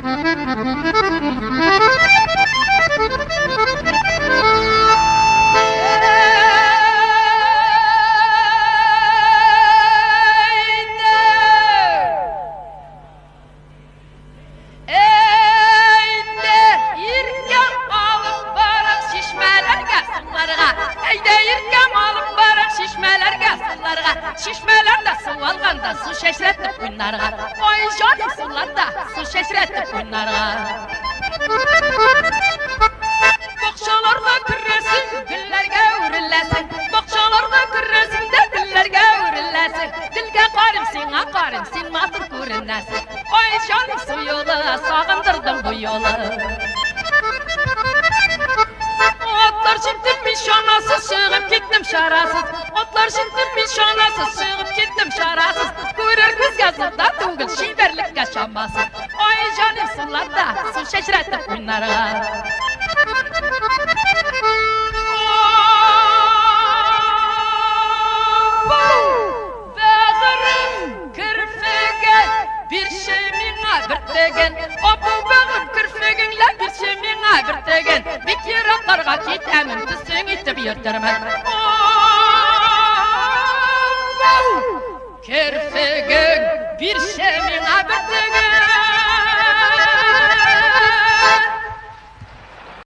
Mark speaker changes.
Speaker 1: Әйдә, иркәм алып барам чишмәләргә, суларга. Әйдә, иркәм алып барам чишмәләргә, суларга. Чишмәләрдә су алганда су чәчрәтеп уйнарга. Ай, җаным, суларда су чәчрәтеп уйнарга. Бакчаларга керәсең, гөлләргә үреләсең. Бакчаларга керәсең дә гөлләргә үреләсең. Гөлгә карыйм, сиңа карыйм, син матур күренәсең. Ай, җаным, су юлы, сагындырдың бу юлы. Атлар җиктем мин чанасыз, чыгып киттем чарасыз. Атлар җиктем мин чанасыз, чыгып киттем чарасыз. Күрер күзгә зур да түгел, чибәрлеккә чамасыз. Ай, җаным, суларда су чәчрәтеп уйнарга. Бәгырем керфеген бирче миңа бертеген. Апу, бәгырем, керфегеңлә бирче миңа бертеген. Бик еракларга китәмен, төсең итеп йөртермен. Керфегең.